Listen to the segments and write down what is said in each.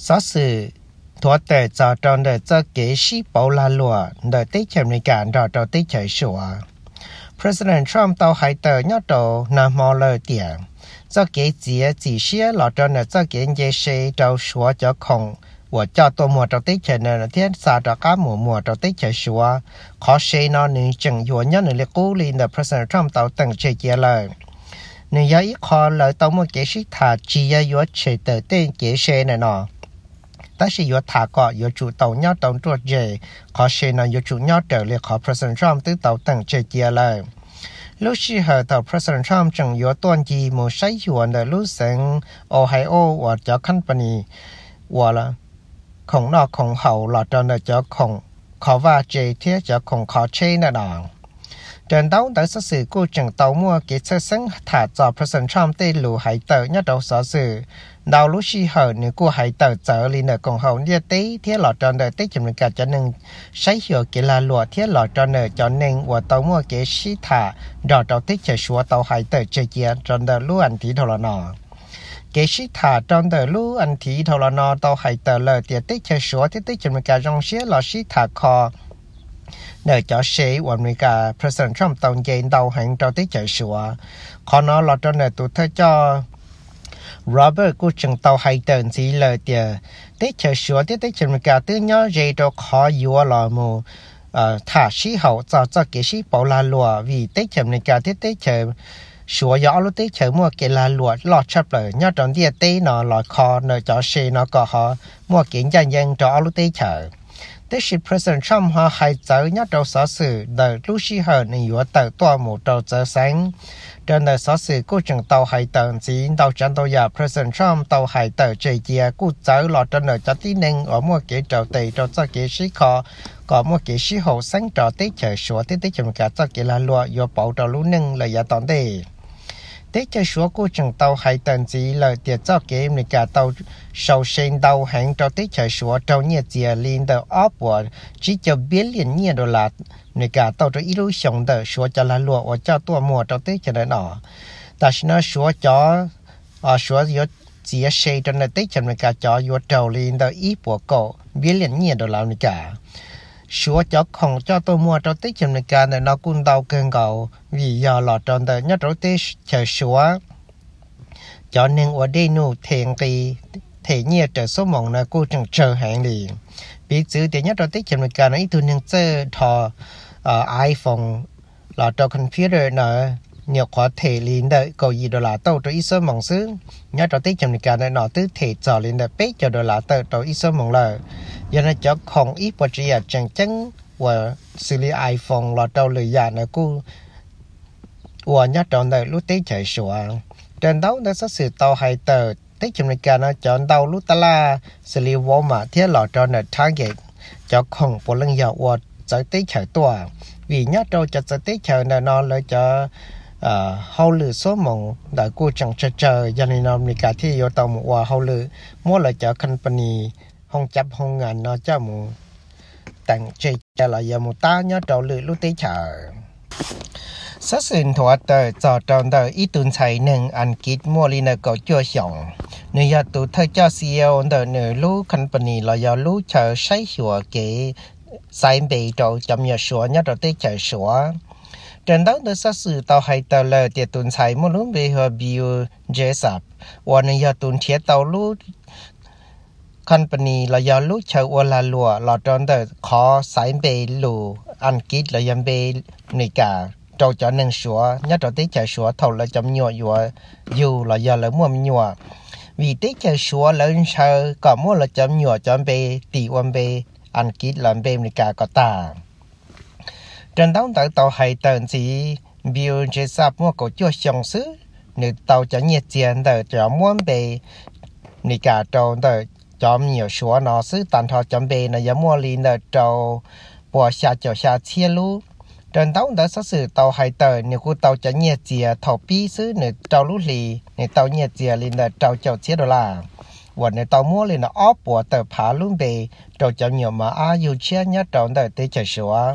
Xov xwm nthuav tawm txog rau ntawm txoj kev sib pauv lag luam ntawm teb chaws Amelikas nrog rau teb chaws Suav. President Trump tau hais tawm nyob rau nag hmo lawm tias txoj kev txiav txim siab los rau ntawm txoj kev nce se rau Suav cov khoom uas coj tuaj muag rau teb chaws no thiab xa rov qab mus muag rau teb chaws Suav, qhov se no nws tseem yuav nyob nws li qub li ntawm President Trump tau teem tseg cia lawm. Nws yog ib qho lawv tau muaj kev sib tham tsis yog yuav tshem tawm tej kev se ntawm no, tab sis yuav tham kom yuav tsum tau nyob tau nruaj ntseg, qhov se no yuav tsum nyob raws li qhov President Trump twb tau teem tseg cia lawm. Lub sij hawm thaum President Trump tseem yuav tuaj ncig mus saib xyuas ntawm lub xeev Ohio uas cov company uas khoom noj khoom haus los rau ntawm cov khoom kho vaj tse thiab cov khoom kho tsheb ntawm no. Raws ntaub ntawv xov xwm kuj tseem tau muaj kev txhawj xeeb tham txog President Trump tej lus hais tawm nyob rau xov xwm. Ntau lub sij hawm nws kuj hais tawm txawv li ntawm koom haum ntiaj teb thiab los rau ntawm teb chaws Amelikas cov neeg saib xyuas kev lag luam thiab los rau ntawm cov neeg uas tau muaj kev sib tham nrog rau teb chaws Suav tau hais tawm tseg cia rau ntawm lub as thiv dhau los no. Kev sib tham rau ntawm lub as thiv dhau los no tau hais tawm lawm tias teb chaws Suav thiab teb chaws Amelikas zoo siab los sib tham kho ntawm cov se uas Amelikas President Trump tau nce ntau heev rau teb chaws Suav. Qhov no los rau ntawm tus thawj coj Robert kuj tseem tau hais tawm ntxiv lawm tias teb chaws Suav thiab teb chaws Amelikas twb nyob ze rau qhov yuav los mus tham sib haum txog txoj kev sib pauv lag luam vim teb chaws Amelikas thiab teb chaws Suav yog ob lub teb chaws muaj kev lag luam loj tshaj plaws nyob rau ntiaj teb no los kho ntawm cov se no kom ho muaj kev ncaj ncees rau ob lub teb chaws. Tab sis President Trump ho hais txawv nyob rau xov xwm ntawm lub sij hawm nws yuav tawm tuaj mus rau txawv xeev. Raws ntawm xov xwm kuj tseem tau hais tawm ntxiv ntau tsav ntau yam President Trump tau hais tawm tseg cia kuj txawv los rau ntawm cov tib neeg uas muaj kev raus tes rau txoj kev sib kho kom muaj kev sib haum xeeb rau teb chaws Suav thiab teb chaws Amelikas txoj kev lag luam yuav pauv rau lub neej lawm yav tom ntej. Teb chaws Suav kuj tseem tau hais tawm ntxiv lawm tias txoj kev Amelikas tau sau se ntau heev rau teb chaws Suav raug nyiaj txiag li ntawm ob puas tsib caug billion nyiaj dollar Amelikas tau rau ib lub xyoo ntawm Suav cov lag luam uas coj tuaj muag rau teb chaws ntawm no. Tam sim no Suav cov, Suav yuav txiav se rau ntawm teb chaws Amelikas cov yuav raug li ntawm ib puas kaum billion nyiaj dollar Amelikas. Suav cov khoom coj tuaj muag rau teb chaws Amelikas ntawm no kuj ntau kawg nkaus vim yog los rau ntawm nyob rau lub teb chaws Suav cov neeg ua dej num them nqi, them nyiaj raws xuab moos no kuj tseem tsawg heev li. Piv txwv tias nyob rau teb chaws Amelikas no ib tug neeg txawj dhos iPhone los rau computer no nyuam qhuav them li ntawm kaum yim dollar tauj rau ib xuab moos xwb. Nyob rau teb chaws Amelikas ntawm no twb them txog li ntawm peb caug dollar tawm rau ib xuab moos lawm. Yog no cov khoom ib puas tsav yam tseem ceeb uas xws li iPhone los rau lwm yam no kuj ua nyob rau ntawm lub teb chaws Suav. Raws ntaub ntawv xov xwm tau hais tawm teb chaws Amelikas no cov ntau lub tab laj xws li Walmart thiab los rau ntawm Target, cov khoom puav leej yog ua txawv teb chaws tuaj. Vim nyob rau cov txawv teb chaws ntawm no lawv cov hauj lwm xuab moos ntawd kuj tseem tsawg tsawg, yog li no Amelikas thiaj yuav tau mus ua hauj lwm muab lawv cov company hoo cav hoo ngam no coj mus teem tseg cia los yog mus tab nyob rau lwm lub teb chaws. Xov xwm nthuav tawm txog rau ntawm ib tug ntxhais neeg Askiv muaj li ntawm kaum cuaj xyoos. Nws yog tus thawj coj C E O ntawm nws lub company los yog lub chaw saib xyuas kev xaiv npe rau cov me nyuam Suav nyob rau teb chaws Suav. Raws ntaub ntawv xov xwm tau hais tawm lawm tias tus ntxhais muaj lub npe hu ua Bill Jessop uas nws yog tus nrhiav tau lub company los yog lub chaw ua lag luam los rau ntawm qhov xaiv npe lus Askiv los yog npe Amelikas rau cov neeg Suav nyob rau teb chaws Suav thaum lawv cov me nyuam yuav yug los yog lawv muaj me nyuam. Vim teb chaws Suav lawv ntshaw kom muab lawv cov me nyuam cov npe tis ua npe Askiv los npe Amelikas kom tag. Raws ntaub ntawv tau hais tawm ntxiv, Bill Jessop muaj kaum cuaj xyoo xwb, nws tau cov nyiaj txiag ntawm cov muab npe Amelikas rau ntawm cov me nyuam Suav no xwb, tag nrho cov npe no yog muaj li ntawm rau puas xya caum xya txhiab lub. Raws ntaub ntawv xov xwm tau hais tawm nws kuj tau cov nyiaj txiag thaum pib xwb nws rau lub hlis nws tau nyiaj txiag li ntawm rau caum txhiab dollar uas nws tau muab li ntawm ob puas tawm phav lub npe rau cov me nyuam mos ab yug tshiab nyob rau ntawm teb chaws Suav.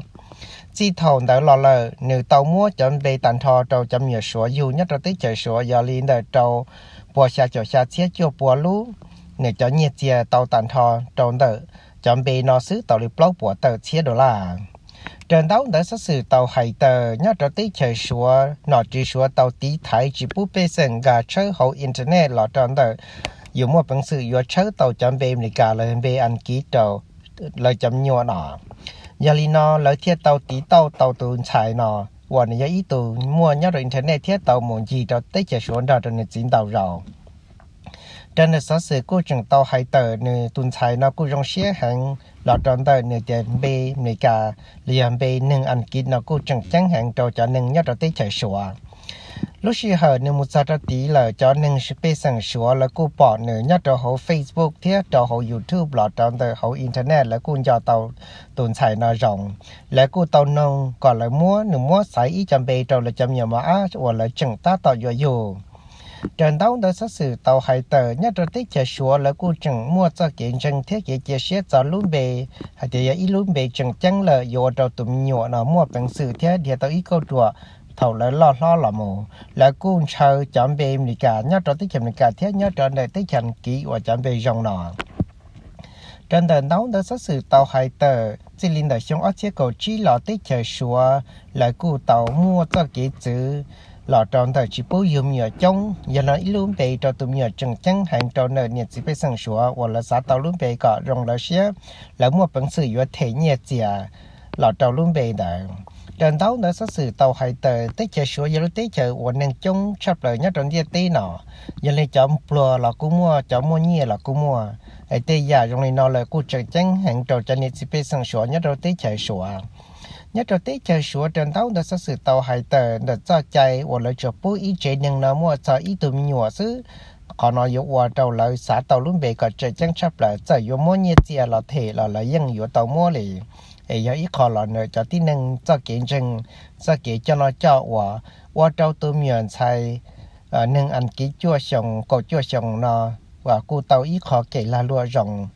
Txij thaum ntawd los lawm nws tau muab cov npe tag nrho rau cov me nyuam Suav yug nyob rau teb chaws Suav yog li ntawm rau puas xya caum xya txhiab cuaj pua lub. nws cov nyiaj txiag tau tag nrho rau ntawm cov npe no xwb tau li plaub puas tawm txhiab dollar. Raws ntaub ntawv xov xwm tau hais tawm nyob rau teb chaws Suav, nom tswv Suav tau tiv thaiv tsis pub pej xeem nkag tshawb hauv internet los rau ntawm yus muaj peev xwm yuav tshawb tau cov npe Amelikas los yog npe Askiv rau lawv cov me nyuam no. Yog li no lawv thiaj tau tiv tauj tau tus ntxhais no uas nws yog ib tug muaj nyob rau internet thiab tau mus ncig rau teb chaws Suav nrog rau nws txiv ntau zaus. Raws ntawm xov xwm kuj tseem tau hais tawm nws tus ntxhais no kuj zoo siab heev los rau ntawm nws tias npe Amelikas los yog npe neeg Askiv no kuj tseem ceeb heev rau cov neeg nyob rau teb chaws Suav. Lub sij hawm nws mus txog rau tid lawm cov neeg pej xeem Suav lawv kuj pom nws nyob rau hauv Facebook thiab rau hauv YouTube los rau ntawm hauv internet lawv kuj nco tau tus ntxhais no zoo. Lawv kuj tau noog kom lawv muab nws muab xaiv ib co npe rau lawv cov me nyuam mos ab uas lawv tseem tab tom yuav yug. Raws ntaub ntawv xov xwm tau hais tawm nyob rau teb chaws Suav lawv kuj tseem muaj txoj kev ntseeg thiab kev cia siab txog lub npe hais tias yog ib lub npe tseem ceeb lawm yuav ua rau tus me nyuam no muaj peev xwm thiab dhia tau ib kauj ruam thaum lawv loj hlob los mus. Lawv kuj ntshaw cov npe Amelikas nyob rau teb chaws Amelikas thiab nyob rau ntawm teb chaws Askiv uas cov npe zoo no. Raws ntawm ntaub ntawv xov xwm tau hais tawm txij li ntawm xyoo ob txhiab kaum tsib los teb chaws Suav lawv kuj tau muaj txoj kev txwv los rau ntawm tsis pub yug me nyuam coob. Yog no ib lub npe rau tus me nyuam tseem ceeb heev rau ntawm niam txiv pej xeem Suav uas lawv xav tau lub npe kom zoo lawv siab, lawv muaj peev xwm yuav them nyiaj txiag los rau lub npe ntawd. Raws ntaub ntawv xov xwm tau hais tawm teb chaws Suav yog lub teb chaws uas neeg coob tshaj plaws nyob rau ntiaj teb no. Yog li cov pluag los kuj muaj, cov muaj nyiaj los kuj muaj. Es tej yam zoo li no lawm kuj tseem ceeb heev rau cov niam txiv pej xeem Suav nyob rau teb chaws Suav. Nyob rau teb chaws Suav raws ntaub ntawv xov xwm tau hais tawm ntawm txoj cai uas lawv tsuas pub ib tsev neeg no muaj txog ib tug me nyuam xwb. Qhov no yuav ua rau lawv xav tau lub npe kom tseem ceeb tshaj plaws, txawm yuav muab nyiaj txiag los them los lawv yeej yuav tau muab li. Es yog ib qho los ntawm cov tib neeg txoj kev ntseeg, txoj kev coj noj coj ua, ua rau tus me nyuam ntxhais neeg Askiv cuaj xyoo kaum cuaj xyoo no kuj tau ib qho kev lag luam zoo.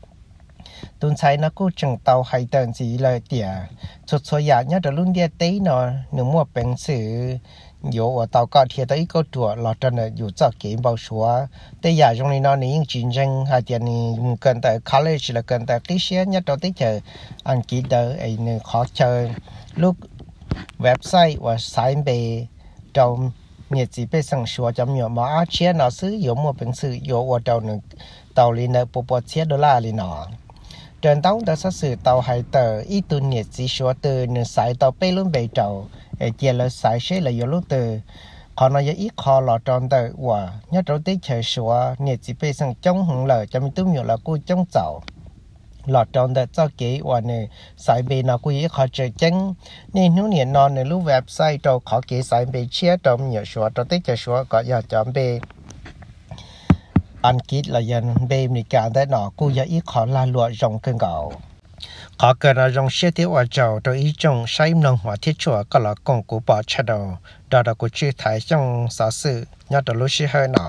Tus ntxhais no kuj tseem tau hais tawm ntxiv lawm tias txhua txhua yam nyob rau lub ntiaj teb no nws muaj peev xwm yuav ua tau kom dhia tau ib kauj ruam los rau ntawm yus txoj kev npau suav. Tej yam zoo li no nws yeej tsis ntseeg hais tias nws mus kawm ntawv college los kawm ntawv qib siab nyob rau teb chaws Askiv ntawd es nws qhov chaw lub website uas xaiv npe rau niam txiv pej xeem Suav cov me nyuam mos ab tshiab no xwb yuav muaj peev xwm yuav ua rau nws tau li ntawm pua pua txhiab dollar li no. Raws ntaub ntawv xov xwm tau hais tawm ib tug niam txiv Suav twg nws xaiv tau peb lub npe rau, es cia lawv xaiv seb lawv yuav lub twg. Qhov no yog ib qho los rau ntawm uas nyob rau teb chaws Suav niam txiv pej xeem coob heev lawm, cov me tub me nyuam los kuj coob txaus. Los rau ntawm txoj kev uas nws xaiv npe no kuj yog ib qho tseem ceeb. Niaj hnub niam no nws lub website rau qhov kev xaiv npe tshiab rau me nyuam Suav rau teb chaws Suav kom yog cov npe Askiv los yog npe Amelikas ntawm no kuj yog ib qho lag luam zoo kawg nkaus. Qhov kawg no zoo siab thiab ua tsaug rau ib tsoom saib mloog hmov thiab tshua koj los koom kuv pom channel nrog rau kuv Tswj Thaiv Xyooj xov xwm nyob rau lub sij hawm no.